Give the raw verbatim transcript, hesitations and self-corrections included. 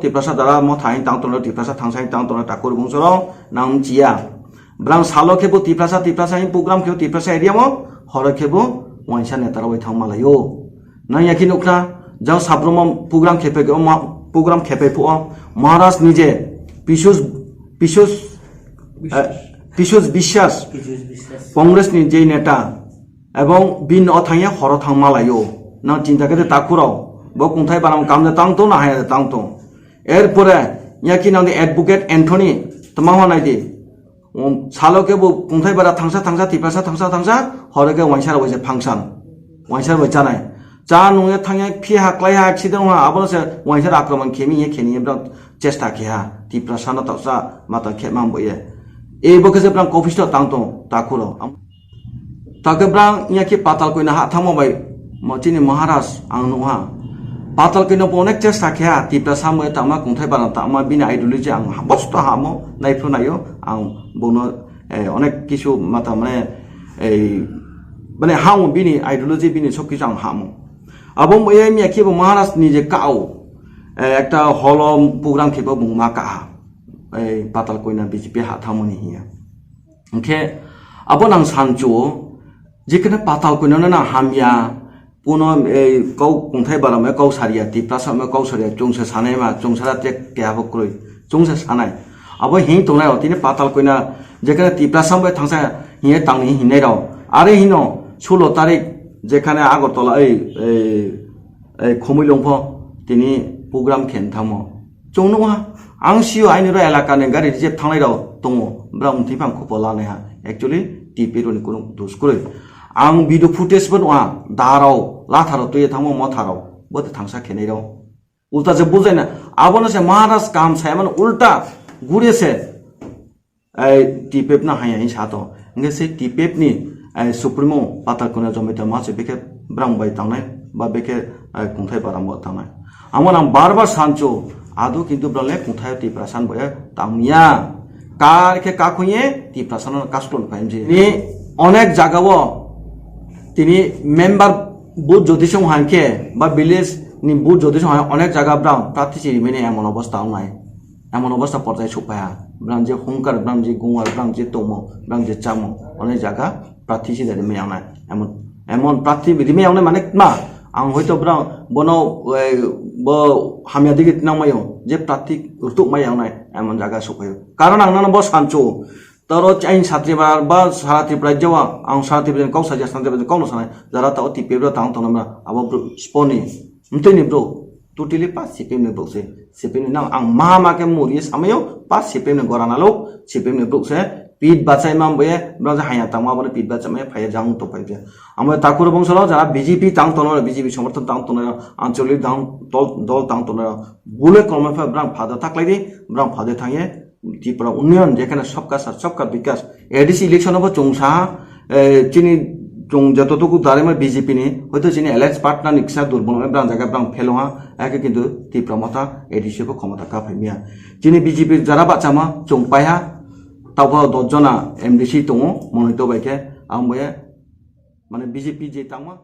Tiprasa dara motha hing tang tono, Tiprasa thangsa hing tang tono, takur bungso rok nang chia. Brang salo khe bo Tiprasa, Tiprasa hing program khe bo Tiprasa area mo, horo khe bo waisa neta rok bai thang malayo. Nang yakhi nukna, jao sabromo program khe phe, ma-, program khe phe phuo, Maharaj nije, Pisus, Pisus, eh, Pisus Biswas, Congress ni je neta, ebong bin o thangya horo thang malayo. Nang chinta khe takurok, bo kungthai baram kamle tang to, na haya tang to. Erpore, yakhi nang di advocate Anthony, tama hwa nai di. Um, salo khe bo kungthai bara thangsa, thangsa, Tiprasa thangsa, thangsa, horo khe waisa rok waisa function. Waisa rok chanai. Cha nungya thangya phi ha klai ha accident ha, abono se waisa rok akromon khemi ye kheni ye bro chesta khe ha. Tiprasa no toksa mata khe mang bo ye. E bo khe se brang office to tang to, takuro. Am-, ta khe brang yakhi Patalkoina ha thangmo bai mo chini Maharaj ang nung ha. Patalkoina bo onek chesta khe ha, Tiprasa mo tama kungthai bara tama bini ideology ang ha-, bosto hamo, nai phru nayo, ang bono, eh, onek kisu mata mane, eh, mane hamo bini ideology bini sob kisu ang hamo. Abo mo ye yakhi bo Maharaj ni je kao, eh, ekta holo program khe bo bung ma ka ha. Eh, Patalkoina B J P ha thangmo ni hiya. Hingkhe abo nang sanchuo, jekene Patalkoina no nang hamya, kuno, eh, kau kungthai bara mo kau saria, Tiprasa mo kau saria, chungsa sanai ma, chungsa ra tek keha bo kroi, chungsa sanai. Abo hing tongnai rok, tini Patalkoina, jekene Tiprasa mo thangsa hiye tangni hinai rok. Are hino, sulo tarik, jekene Agartala, ei, ei, ei, Khumui Lungpho, tini program khen thamo. Chwng nukha, ang sio aini ro elaka ni gari reserve thanglai rok tongo, bra umtwi phang khupo lanai ha. Actually, T P roni kunu dos kwrwi. Ang video footage bo nukha, darok, latharok twiwi thangmo motharok, bo twi thangsa khenai rok. Ulta je bujaina, abono se Maharaj kaham sai mano, ulta gure se, ai, T P F no haya hinwi sato. Hingke se T P F ni, ai, supremo Patalkoina Jamatia ma se beke brang bai tangnai, ba beke, ai, kungthai bara bo tangnai. Amo nang bar bar sancho, ado kintu brang le kungthai Tiprasa bo ya tangya. Kar khe kakhunye Tiprasa no kaston paimji. Ni onek jaga o tini member booth jodi song hangke, ba village ni booth jodi song hangke onek jaga brang prarthi si rimene emon obostha wngnai. Emon obostha porjai sokpaiha. Brang je hungkar, brang je gungwar, brang je tongmo, brang je chamo, onek jaga prarthi si rimai wngnai. Emon, emon prarthi rimai wngnai mane ma, ang hoito brang bono, eh, bo hamya digi tinang mayo, je prarthi rutuk mai wngnai, emon jaga sokpaio. Karon ang nano bo sancho, toro ain satri bar ba sara Tripura jawa, ang sara Tripura kok saja santre kok no sanai, jara tao T P F tang tong namra, abo bro sponi, mteni bro, totally pa C P M ni bro se, C P M ni nang ang ma ma ke muri samayo, pa C P M ni gorana lok, C P M ni bro se, pit bachai mam boye, bro se haya tang ma bone pit bachai ma phaya jang to phai je. Amo takur bongso lo jara B J P tang tono, B J P somorthon tang tono, ancholik dang dol, dol tang tono, bule kolma pha brang phada taklai di, brang phade thangye, Tripura Union, jekhane sabka saath, sabka bikas, A D C election bo chwng saha, eh, chini chwng jototuku darima B J P ni, hoito chini alliance partner ni kisa durbol wngmani brang jaga brang fail wngha, eke kintu Tipra Motha A D C bo khomota ka phaimya. Chini B J P jara bachama chwng paiha, tabuk dos jona M D C tongo, monito bai khe, ang bai, mane B J P je tangma,